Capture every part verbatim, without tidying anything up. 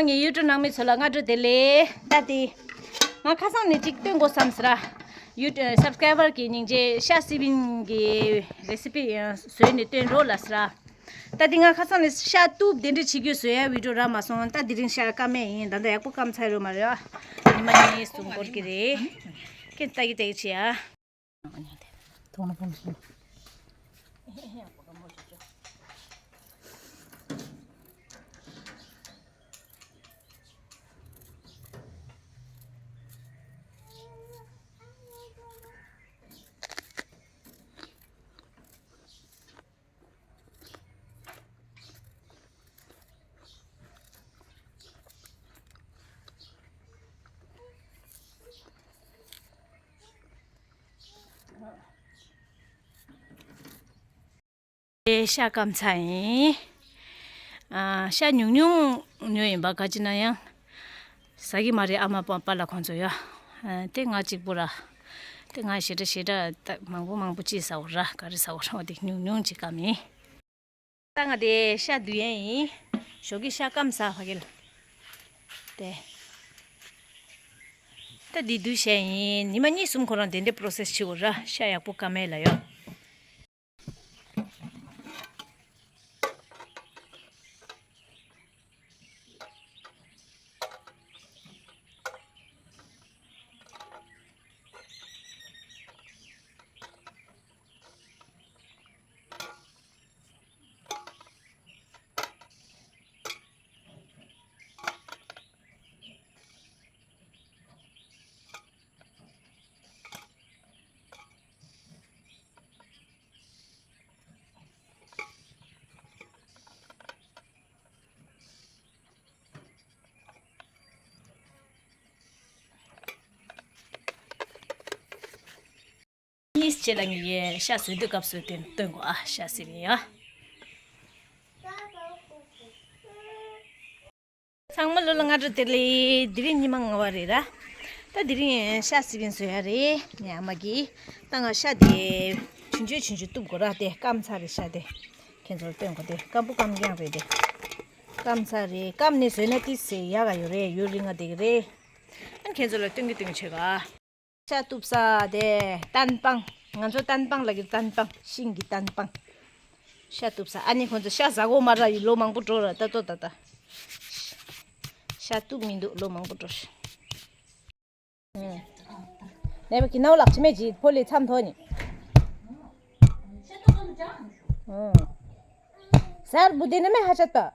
ངའི་ཡུ་ཊུབ་ནང་མི་ཚོ་ལ་སྔ་དྲོ་བདེ་ལེགས། ད་དེ་ང་ཁ་སང་ནས་ཅིག་སྟོན་དགོས་བསམ་ཟེར། ཡུ་ཊུབ་སབ་སི་ཀ་རའི་བར་གི་སྙིང་རྗེ་ཤ་སི་པིན་གི་རེ་སི་པི་ཡང་བཟོས་ནས་སྟོན་རོགས་ལ་ཟེར། ད་དེ་ང་ཁ་སང་ནས་ཤ་གཏུབ་དེ་འདྲ་བྱེད་རྒྱུ་བཟོ་ཡ་བི་ཌིའོ་རག་མ་སོང་། ད་དེ་རིང་ཤ་སྐམ་མེད་ཡིན། ད་ད་ཡག་པོ་སྐམ་ཚར་ཡོད་མ་རེད། ཉི་མ་གཉིས་གསུམ་འགོར་གི་རེད། ཁྱེད་ལྟ་གི་ལྟ་གི་བྱེད་ཡ། ཤ་སྐམ་ཚར་ཡིན། ཨ། ཤ་ཉུང་ཉུང་ཉོས་ཡིན་པ། ག་ཅི་ན་ཡང་ཟ་གི་མ་རེད། ཨ་མ་པ་པ་ལ་ཁོང་ཚོ་ཡ། ཨ། དེ་ང་གཅིག་པུ་ར། དེ་ང་ཞེ་དྲག་ཞེ་དྲག་ད་མང་པོ་མང་པོ་ཅིག་ཟ་འོ་ར། ག་རེ་ཟ་འོ་ར། འོ་དེ་ཉུང་ཉུང་ཅིག་སྐམ་ཡིན། ད་ང་དེ་ཤ་བསྡུ་ཡས་ཡིན། ཞོགས་ཀྱི་ཤ་སྐམ་ཟ་ཕ་གི་ལ། དེ། ད་འདི་བསྡུ་བྱས་ཡིན། ཉི་མ་གཉིས་གསུམ་ཁོ་རང་དེ་འདྲའི་པོ་རོ་སེ་སི་བྱེད་འོ་ར། ཤ་ཡག་པོ་སྐམ་མེད་ལ་ཡོད། གཉིས་བྱས་ལ་ངེད་ཀྱིས་ཤ་བཟོས་དུས་སྐབས་སུ་དེ་སྟོན་དགོས་ཨ། ཤ་སི་པིན་ཡ། ཚང་མ་ལོ་ལ་སྔ་དྲོ་བདེ་ལེགས། དེ་རིང་ཉི་མ་ལྔ་པ་རེད་ར། ད་དེ་རིང་ཤ་སི་པིན་བཟོ་ཡ་རེད། ངའི་ཨ་མ་གིས། ད་ང་ཤ་དེ་ཆུང་ཆུང་ཆུང་ཆུང་གཏུབ་དགོས་ར། དེ་སྐམ་ཚར་རེད། ཤ་དེ་ཁྱེད་ཚོར་སྟོན་དགོས། དེ་སྐམ་པོ་སྐམ་རྐྱང་རེད། དེ་སྐམ་ཚར་རེད། སྐམ་ནས་བཟོས་ན་ཏི་སེ་ཡག་ག་ཡོད་རེད། ཡུན་རིང་ང་བསྡད་ཀྱི་རེད། ཨ་ནི་ཁྱེད་ཚོ་ལ་སྟོན་གི་སྟོན་གི་བྱེད་ག། ཤ་གཏུབ་ས་དེ་ཏན་པང་། ང་ཚོ་ཏན་པང་ལ་གི། ཏན་པང་། ཤིང་གི་ཏན་པང་། ཤ་གཏུབ་ས། ཨ་ནི་ཁོང་ཚོ་ཤ་ཟ་གོ་མ་ར་ཡི་ལོ་མང་པོ་འགྲོ་ར། ད་ལྟོ་ད་ལྟ་ཤ་གཏུབ་མི་འདུག་ལོ་མང་པོ་འགྲོ་ཤག་ཨུམ། ནས་བ་གི་ནའུ་ལག་ཆི་མེ་ཇི་ཕོ་ལི་མཚམས་ཐོག་ནི། ཨུམ། སར་བུ་དེ་ནི་མེ་ཧ་ཆད་པ།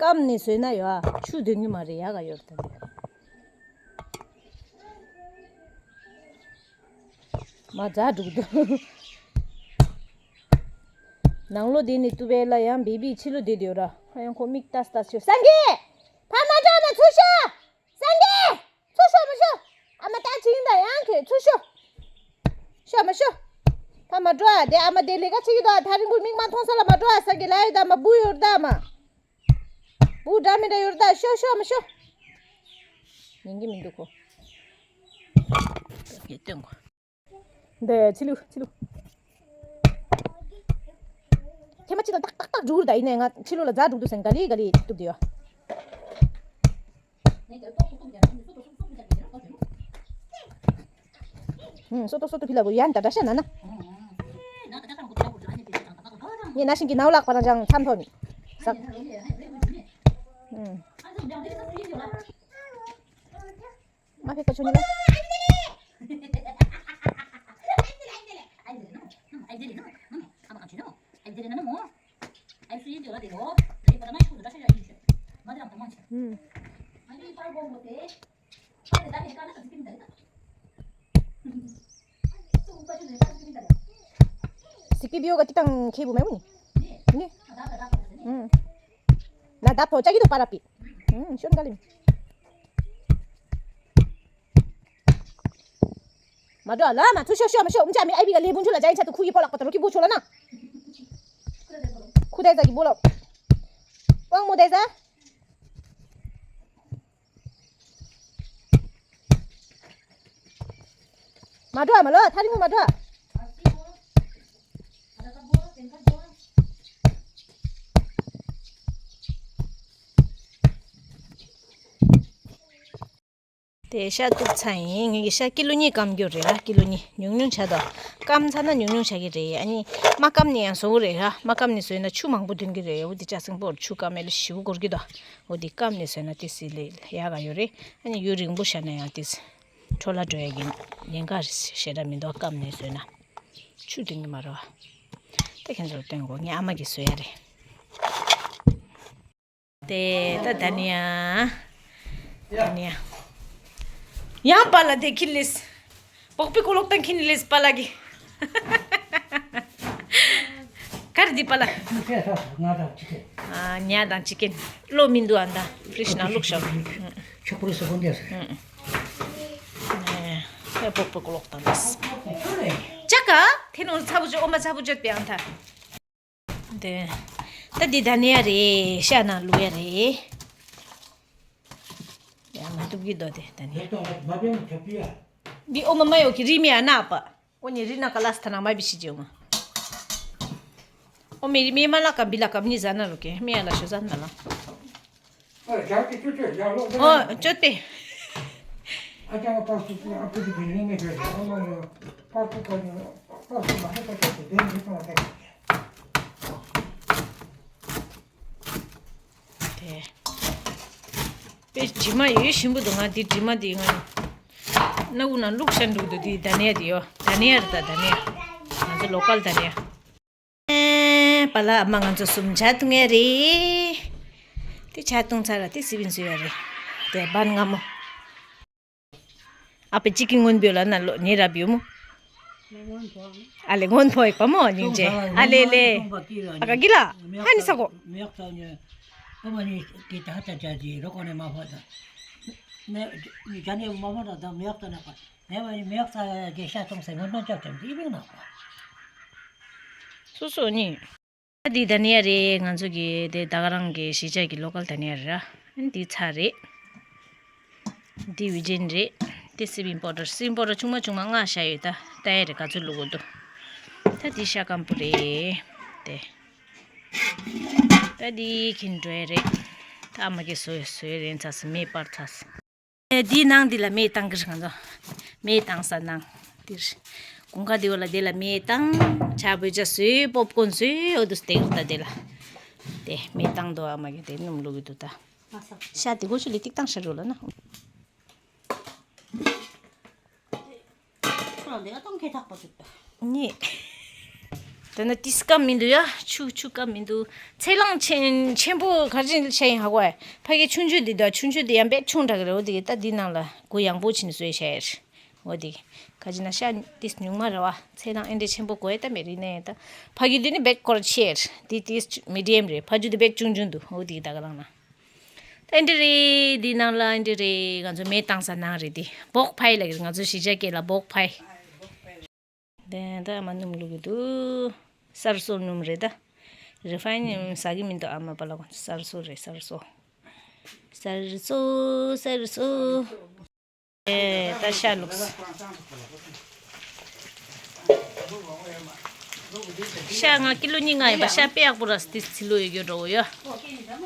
སྐམ་ནས་བཟོས་ན་ཡོད་ཨ། ཆུ་འདོན་གྱི་མ་རེད། ཡག་ག་ཡོད་རེད་ད། མ་ཛ་འགྲུག་འདུག་ནང་ལོ་དེ་ནས་ཏུ་བེ་ལ་ཡང་བི་བི་ཕྱི་ལོ་དེ་དེ་ཡོད་ར། ཡང་ཁོ་མིག་ལྟ་ལྟ་ཤོད། སངས་རྒྱས། ཕ་མ་འགྲོ་མ་ཚུར་ཤོག་སངས་རྒྱས། ཚུར་ཤོག་མ་ཤོག་ཨ་མ་ད་ཅིང་ད་ཡང་ཁྱོད་ཚུར་ཤོག་ཤོག་མ་ཤོག་ཕ་མ་འགྲོ་ཨ། དེ་ཨ་མ་དེ་ལས་ཀ་བྱེད་ཀྱི་འདུག་ཨ། ཐག་རིང་པོ་མིག་མ་མཐོང་ས་ལ་མ་འགྲོ་ཨ། སངས་རྒྱས་ལ་ཡོད་ད་མ། བུ་ཡོད་ད་མ། བུ་འདྲ་མི་འདྲ་ཡོད་ད། ཤོག་ཤོག་མ་ཤོག་ཉན་གྱི་མི་འདུག་ཁོ། ངས་སྟོན་གོ། འདི་ཕྱི་ལུགས་ཕྱི་ལུགས། ཐེངས་མ་གཅིག་ལ་ཏག་ཏག་ཏག་འགྲོ་གི་རེད་ད། ཡིན་ནའི་ང་ཕྱི་ལོགས་ལ་ཛ་འགྲོ་གི་འདུག་ཟེར་ག་ལེ་ག་ལེ་གཏུབ་བསྡད་ཡོད། ཨུམ། སོ་ཏོ་སོ་ཏོ་ཕི་ལ་གོ་ཡན་ད་འདྲ་ཤ་ན་ན། ངས་ན་ཤིང་གི་ནའུ་ལག་པ་རང་ཅང་མཚམས་ཐོག་ནི། ཟག་ཨུམ། མ་ཕེབས་པ་ཆོ་ནི་ལ། ཨུམ། སི་ཀི་བི་ཡོ་ག་ཏི་ཏང་ཁེ་བུ་མེ་མུ་ནི། ནི། ཨུམ། ན་ད་ཕོ་ཅ་གི་དུ་པ་ར་པི། ཨུམ། ཤོན་ག་ལི། མ་འགྲོ་ལ་མ་ཚུར་ཤོག་ཤོག་མ་ཤོག་ཨུམ་ཅག་མི་ཨའི་བི་ག་ལས་བུན་ཆུ་ལ་ཇ་ཡིན་ཆ་དུ་ཁུ་གི་ཕོ་ལག་པ་ད་རོ་ཀི་བུ་ཆོ་ལ་ན། ཁུ་དའི་ཟ་གི་བུ་ལོ། དབང་མོ་དེ་ཟ། མ་འགྲོ་མ་ལོ་ཐ་རི་མོ་མ་འགྲོ། དེ་ཤ་གཏུབ་ཚར་ཡིན། ངེད་ཀྱི་ཤ་ཀི་ལོ་གཉིས་སྐམ་རྒྱུ་རེད་ར། ཀི་ལོ་གཉིས་ཉུང་ཉུང་ཆགས་འདུག་སྐམ་ཚར་ན་ཉུང་ཉུང་ཆགས་ཀྱི་རེད། ཨ་ནི་མ་སྐམ་ནས་ཡང་བཟོ་གི་རེད་ར། མ་སྐམ་ནས་བཟོས་ན་ཆུ་མང་པོ་འདོན་གྱི་རེད། འོ་དེ་ལྕགས་སྲིན་པོར་ཆུ་སྐམ་མེད་ལ་ཞེ་པོ་འགོར་གྱི་འདུག་འོ་དེ་སྐམ་ནས་བཟོས་ན་དེ་སྲིད་ལས་ཡག་ག་ཡོད་རེད། ཨ་ནི་ཡུན་རིང་པོ་བཞག་ན་ཡང་དེ་འཕྲོ་བརླག་འགྲོ་ཡ་གི་ཉེན་ཁ་རེད་ཞེ་དྲག་མི་འདུག་སྐམ་ནས་བཟོས་ན་ཆུ་འདོན་གྱི་མ་རེད་བ། དེ་ཁྱེད་ཚོར་སྟོན་དགོས། ངའི་ཨ་མ་གིས་བཟོས་ཡ་རེད། དེ་ད་ད་ནི་ཡ། ད་ནི་ཡ། ཡང་པཱ་ལགས་དེ་ཁྱེར་སླེབས། བོག་པའི་ཀོ་ལོག་བཏང་ཁྱེར་ནས་སླེབས་པཱ་ལགས་ཀྱིས། ག་རེ་འདི་པཱ་ལགས། ང་དང་ཅི་ཀེན། ཨ། ཉ་དང་ཅི་ཀེན། བློ་མི་འདུག་ཨ་ད་ཕི་རིཇ་ནང་བླུགས་ཤོག་ཆོག་པོ་རེད་ཟེར་གོ་འདི་ཟེར། ཨ། ཨེ་བོག་པའི་ཀོ་ལོག་བཏང་ནས། ཅག་ག་དེ་ནང་ཚ་པོ་བཅོས། འོ་མ་ཚ་པོ་བཅོས་པའི་ཨང་ཐ། དེ། ད་འདི་ད་ནི་ཡ་རེད། ཤ་ནང་བླུགས་ཡ་རེད། ཡ་མ་གཏུབ་ཀྱི་འདུག་དེ་ད་ནི། འདི་ཨོ་མ་མ་ཡོ་གི་རི་མི་ཡ་ན་པ། ཨོ་ནི་རི་ན་ཀ་ལ་སི་ཐ་ན་མ་བི་ཤི་ཅི་ཨོ་མ། ཨོ་མི་རི་མི་མ་ལ་ཀ་བི་ལ་ཀ་མི་ཟ་ན་རུ་ཀེ་མི་ཡ་ལ་ཤོ་ཟ་ན་ལ། ཨོ་ཅོད་པེ། དེ། དཔེ་དྲི་མ་ཡོད་ཞིམ་པོ་འདུག་ང་འདི་དྲི་མ་འདི་ང་སྣ་བུག་ནང་བླུགས་ཤ་འདུག་འདུག་འདི་ད་ནི་ཡ་འདི་ཡོ། ད་ནི་ཡ་རེད། ད་ད་ནི་ཡ། ང་ཚོ་ལོ་ཀལ་ད་ནི་ཡ། ཨེ། པཱ་ལགས་ཨ་མ་ང་ཚོ་གསུམ་ཇ་འཐུང་ཡ་རེད། དེ་ཇ་འཐུང་ཚར་ལ་དེ་སི་པན་བཟོ་ཡ་རེད། དེ་བན་ང་མོ། ཨ་ཕ་གཅིག་གི་སྔོན་པོ་ལ་ན་ལོ་ནེ་ར་བིའུ་མོ། ཨ་ལེ་སྔོན་པོ་ཡིག་པ་མོ་ཉིན་ཅེ། ཨ་ལེ་ལེ། ཨ་ག་གི་ལ། ཧ་ནི་ས་གོ། སོ་སོ་ནི། ད་འདི་ད་ནི་ཡ་རེད། ང་ཚོ་གི་དེ་ད་ག་རང་གི་གཞིས་ཆགས་ཀྱི་ལོ་ཀལ་ད་ནི་ཡ་རེད་ར། འདི་ཚྭ་རེད། འདི་བི་ཇིན་རེད། འདི་སི་པིན་པའུ་ཌར། སི་པིན་པའུ་ཌར་ཆུང་མ་ཆུང་མ་ལྔ་བཞག་ཡོད། ད་ལྟ་ཡ་རེད། ག་ཚོད་བླུགས་དགོས་འདུག་ད་འདི་ཤ་སྐམ་པོ་རེད། དེ། ད་འདི་ཁྱེར་འགྲོ་ཡ་རེད། ད་ཨ་མ་གིས་བཟོས་བཟོས་རན་ཚར་སོང་། མེ་སྤར་ཚར་སོང་། ཨེ། འདིའི་ནང་འདི་ལ་མེ་བཏང་གི་རེད་ང་ཚོ། མེ་བཏང་ས་ནང་འདི་རེད། དགུན་ཁ་འདི་བ་ལ་དེ་ལ་མེ་བཏང་། ཇ་བོད་ཇ་བཟོས། པོབ་ཀོན་བཟོས། འོ་འདུག་སྟེང་རུ་ད་དེ་ལ། དེ་མེ་བཏང་འདུག་ཨ་མ་གིས་དེ་སྣུམ་བླུགས་ཀྱི་འདུག་ད། ཤ་དེ་གོ་ཆུ་ལི་ཏིག་བཏང་ཤ་རུ་ལ་ན། ནི། དེ་ན་ཏིས་སྐམ་མི་འདུག་ཡ། ཆུ་ཆུ་སྐམ་མི་འདུག་ཚལ་སླང་ཆེན་ཆེན་པོ་ག་རེ་བྱས་ཡིན་ཧ་གོ་ཨེ། ཕ་གི་ཆུང་ཆུང་འདི་དང་ཆུང་ཆུང་འདི་ཡང་དཔེ་ཆུང་དྲགས་རེད། འོ་དེ་གི་ད་འདི་ནང་ལ་གུ་ཡངས་པོ་བྱས་ནས་བཟོས་བཞག་ཡ་རེད། འོ་དེ་ག་ཅི་ན་ཤ་ཏིས་ཉུང་མ་རེད་བ། ཚལ་སླང་ཨེ་འདྲས་ཆེན་པོ་དགོས་ཡ་ད་མེད་རེད་ནས་ད། ཕ་གི་འདི་ནི་དཔེ་སྐོར་ཆེ་རེད། འདི་ཏིས་མི་ཌི་ཡམ་རེད། ཕ་ཇུ་འདི་དཔེ་ཆུང་ཆུང་འདུག་འོ་དེ་གི་ད་ག་རང་ན། ཨེ་འདྲ་རེད། འདི་ནང་ལ་ཨེ་འདྲ་རེད། ང་ཚོ་མེ་བཏང་ས་ནང་རེད། འདི་བོག་ཕའི་ལབ་ཀྱི་རེད། ང་ཚོ་གཞིས་ཆགས་སྐད་ལ་བོག་ཕའི། དེ་ད་ཨ་མ་སྣུམ་བླུགས་ཀྱི་འདུག་གསར་བཟོ་སྣུམ་རེད་ད། རི་ཕའིན་སྣུམ་ཟ་གི་མི་འདུག་ཨ་མ་པཱ་ལགས་ཁོང་ཚོ་གསར་བཟོ་རེད། གསར་བཟོ། གསར་བཟོ་གསར་བཟོ། ཨེ། ད་ཤ་བླུགས། ཤ་ང་ཀི་ལོ་གཉིས་ལྔ་ཡིན་པ། ཤ་དཔེ་ཡག་པོ་རག་སོང་། དེ་ཚིལ་ལུ་ཡོད་རྒྱུ་འགྲོ་གི་ཡོད།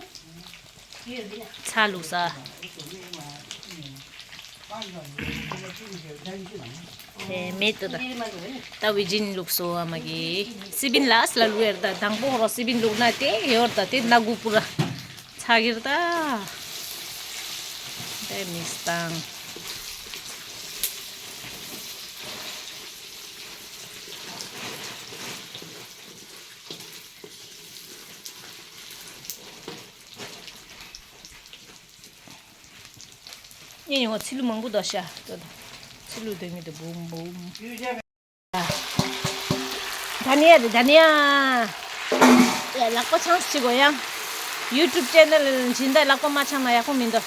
ཚྭ་བླུགས་ས། དེ་མེད་དུ་ད། ད་བི་ཇིན་བླུགས་སོང་ཨ་མ་གིས། སི་པིན་ལ་སི་ལ་བླུགས་ཡོད་རེད་ད། དང་པོ་ཁོ་རང་སི་པིན་བླུགས་ན་དེ་ཡོད་རེད་ད། དེ་སྣ་དགུ་པུ་ར་ཚ་གི་རེད་ད། དེ་མིག་སི་བཏང་། ངས་ཡོང་བ་ཚིལ་ལུ་མང་པོ་འདུག་ཤ། ལྟོས་དང་། ཚིལ་ལུ་འདོན་གྱི་འདུག་འབུམ་འབུམ། ད་ནི་ཡ་རེད། ད་ནི་ཡ། ཡ། ལག་པ་འཆང་སྲིད་གོ་ཡ། ཡུ་ཊུབ་ཅེ་ནལ་སྦྱིན་བདག་ལག་པ་མ་འཆང་ན་ཡག་པོ་མི་འདུག་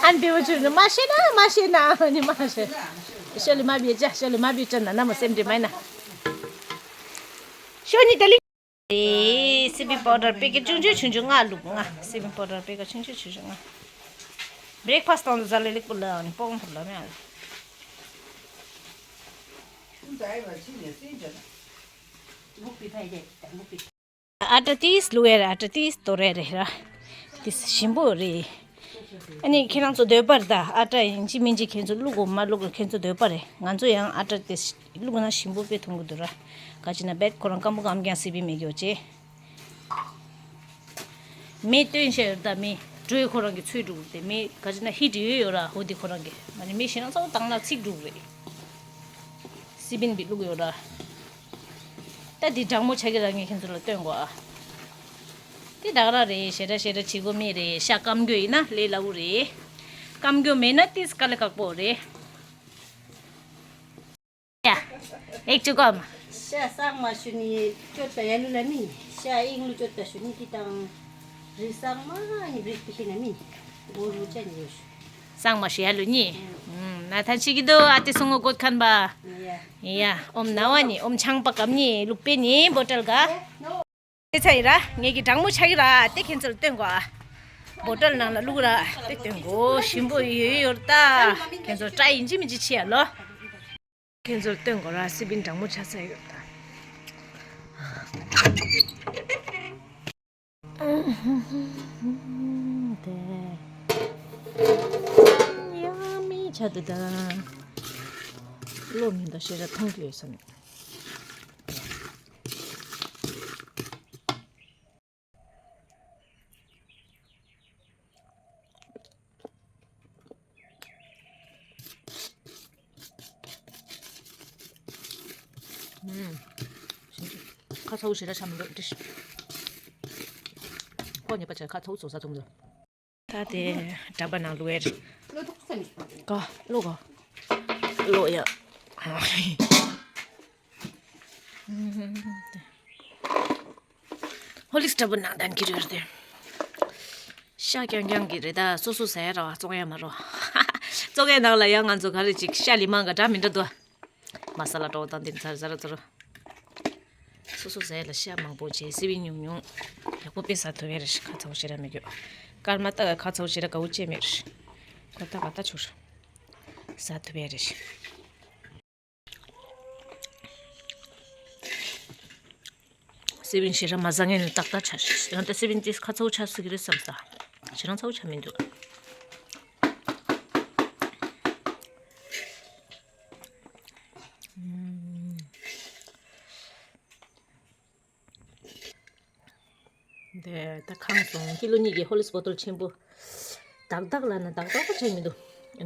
ཨན་བེའུ་ཆུ་ནི་མ་ཤེས་ན་མ་ཤེས་ན་ནི་མ་ཤེས། ཤོ་ལི་མ་བི་ཅ་ཤོ་ལི་མ་བི་ཅ་ན་ན་མོ་སེམས་འདྲི་མ་ན། ཤོ་ནི་ཏ་ལི། ཨེ་སི་པིང་པའོ་ཌར་པེ་ཀེཊ་ཆུང་ཆུང་ཆུང་ཆུང་ལྔ་བླུགས་ང་། སི་པིང་པའོ་ཌར་པེ་ཀེཊ་ཆུང་ཆུང་ཆུང་ཆུང་ལྔ། བྷི་རེག་ཕ་སི་ཊི་བཏང་དུས་ཟ་ལེ་ལེགས་པོ་ལ་ནི་སྤོང་ཐུབ་ལ་མེ་ཨ། ཨ་ཏྲ་ཏིས་ལུ་ཨེ་ར་ཨ་ཏྲ་ཏིས་དོ་རེ་རེ་ར། ཏིས་ཞིམ་པོ་རེད། ཨ་ནི་ཁྱེད་རང་ཚོ་འདོད་པར་ད་ཨ་ཏྲ་ཡིན་གཅིག་མིན་གཅིག་ཁྱེད་ཚོ་བླུག་གོ་མ་བླུག་གོ་ཁྱེད་ཚོ་འདོད་པ་རེད། ང་ཚོ་ཡང་ཨ་ཏྲ་ཏིས་བླུག་ན་ཞིམ་པོ་དཔེ་ཐོན་གི་འདུག་ར། ག་ཅི་ན་བེད་ཁོ་རང་སྐམ་པོ་སྐམ་རྐྱང་སི་པིང་མེད་གི་ཡོད་ཅེ། མེ་སྟོན་བཤད་ཡོད་ད། མེ་དྲོད་ཁོ་རང་གི་ཚོས་འགྲོ་གི་དེ་མེ་ག་ཅི་ན་ཧི་ཊི་ཡོད་ཡོད་ར། ཧོ་དི་ཁོ་རང་གི་མ་ནི་མེ་ཞེ་ན་ཚ་བོ་བཏང་ན་ཚིག་འགྲོ་གི་རེད། སི་པིང་བི་བླུག་ཡོད་ར། ད་འདི་གྲང་མོ་ཆགས་ཀྱི་ར། ངས་ཁྱེད་ཚོ་ལ་སྟོན་གོ་ཨ། འདི་ད་ག་ར་རེད། ཞེ་དྲག་ཞེ་དྲག་བྱེད་དགོས་མེད་རེད། ཤ་སྐམ་རྒྱུ་ཡིན་ན་ལས་སླ་བོ་རེད། སྐམ་རྒྱུ་མེད་ན་ཏིས་དཀའ་ལས་ཁག་པོ་རེད། ཡ། ཨེག་ཅུ་གོ་མ། ཤ་གཙང་མ་ཞུ་ནི་སྐྱོད་པ་ཡ་ལུ་ལ་མིན། ཤ་ཨིང་ལུ་སྐྱོད་པ་ཞུ་ནི་དེ་དང་། རི་གཙང་མ་ནི་བྲིས་པི་ཤི་ན་མིན། གོ་རུ་ཅན་ཡོད་ཤུ། གཙང་མ་ཞུ་ཡ་ལུ་ནི། ཨུམ། ན་ཐང་ཆི་གི་དོ་ཨ་ཏི་སུང་ངོ་གོད་ཁན་པ། ཡ། ཡ། ཨོམ་ན་བ་ནི་ཨོམ་ཆང་པ་གམ་ནི་ལུག་པེ་ནི་བོ་ཊལ་ག། དེ་ཚ་ཡི་ར། ངེད་ཀྱི་གྲང་མོ་ཆགས་ཀྱི་ར། དེ་ཁྱེད་ཚོར་སྟོན་གོ་ཨ། བོ་ཊལ་ནང་ལ་བླུག་ར། དེ་སྟོན་གོ་ཞིམ་པོ་ཡོད་ཡོད་ད། ཁྱེད་ཚོར་ཊ་རའི་ཡིན་གཅིག་མིན་གཅིག་བྱེད་ཡ་ལོ། ཁྱེད་ཚོར་སྟོན་གོ་ར། སི་པིང་གྲང་མོ་ཆགས་ཚར་ཡོད་ད། དེ་ཡ་མི་ཆ་དུ་ད། བློ་མི་འདའ་ཞེ་དྲག་མཐོང་རྒྱུ་ཡོད་ས་མེད། ཁ་ཚ་བོ་ཞེ་དྲག་ཆགས་མི་འདུག་ཏིས། ཁོ་ཉེས་པ་བྱས་ཁ་ཚ་བོ་བཟོ་ས་ཐུབ་མི་འདུག་ད་དེ་འདྲ་པ་ནང་ལུ་ཨེར། ག་ལོ་ག་ལོ་ཡ། ཧོ་ལིག་སི་འདྲ་པོ་ནང་ལྡན་གྱི་རེད་དེ། ཤ་རྐྱང་རྐྱང་གི་རེད་ད། སོ་སོ་ཟ་ཡ་ར་བ་བཙོང་ཡ་མ་རོ། བཙོང་ཡ་ནང་ལ་ཡང་ང་ཚོ་ག་རེ་ཅིག་ཤ་ལི་མང་ག་འདྲ་མི་འདྲ་འདུག་མ་ས་ལ་འགྲོ་དང་དེ་ཚར་ཟ་ར་ཚོ་རོ། སོ་སོ་ཟས་ལ་ཤ་མང་པོ་བྱས། སི་པིང་ཉུང་ཉུང་ཡག་པོ་དཔེ་ཟ་ཐུབ་ཡ་རེད། ཁ་ཚ་བོ་ཞེ་དྲག་མི་དགོས། སྐར་མ་ཏག་ཁ་ཚ་བོ་ཞེ་དྲག་དགའ་བོ་བྱས་མེད་རེད། ཁོ་ཏག་ཏག་ཆུ་ཟ་ཐུབ་ཡ་རེད། སི་པིང་ཞེ་དྲག་མ་ཟ་མཁན་ནི་ཏག་ཏག་ཆགས་ཤག་ཡང་ད་སི་པིང་དེ་ཁ་ཚ་བོ་ཆགས་སྲིད་ཀྱི་རེད་བསམ་ས། ཞེ་དྲག་ཚ་བོ་ཆགས་མི་འདུག་དེ་ད་ཁང་སོང་། ཀི་ལོ་གཉིས་ཀྱི་ཧོ་ལིག་སི་བོ་ཏོལ་ཆེན་པོ། དག་དག་ལ་ན་དག་དག་པོ་ཆགས་མི་འདུག་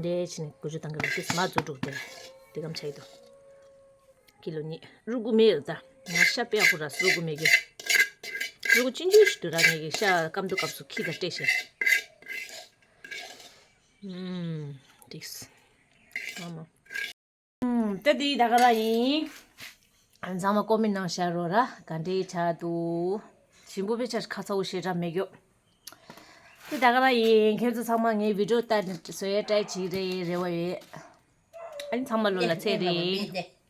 འདྲེ་ཕྱིན་ནས་དགུ་བཅུ་དང་གི་རོ་ཏིས་མ་བཟོ་འགྲོ་དེ། དེ་གམ་ཆགས་ཡི་འདུག་ཀི་ལོ་གཉིས། རུ་གུ་མེད་ད། ང་ཤ་པེ་ཨ་ཁུ་ར་རུ་གུ་མེད་གི། རུ་གུ་ཅི་འཇུ་ཞིག་འདུག་ར། ངེད་ཀྱི་ཤ་སྐམ་དུ་སྐབས་སུ་ཁྱི་དང་སྤྲད་ཤེ། ཨུམ། ཏིས། མ་མ། ཨུམ། ད་འདི་ད་ག་ར་ཡིན། ཚང་མ་ཀོ་མེན་ནང་བཞག་རོགས་ར། ག་འདྲའི་ཆགས་འདུག་ཞིམ་པོ་དཔེ་ཆ་ཁ་ཚ་བོ་ཞེ་དྲག་མེད་གྱོ། དེ་ད་ག་ར་ཡིན། ཁྱེད་ཚོ་ཚང་མ་ངའི་བི་ཌིའོ་ལྟ་བཟོ་ཡས་ཏྲའི་བྱེད་རེ་རེ་བ་ཡོད། ཨ་ནི་ཚང་མ་ལོ་ལ་ཚེ་རེ།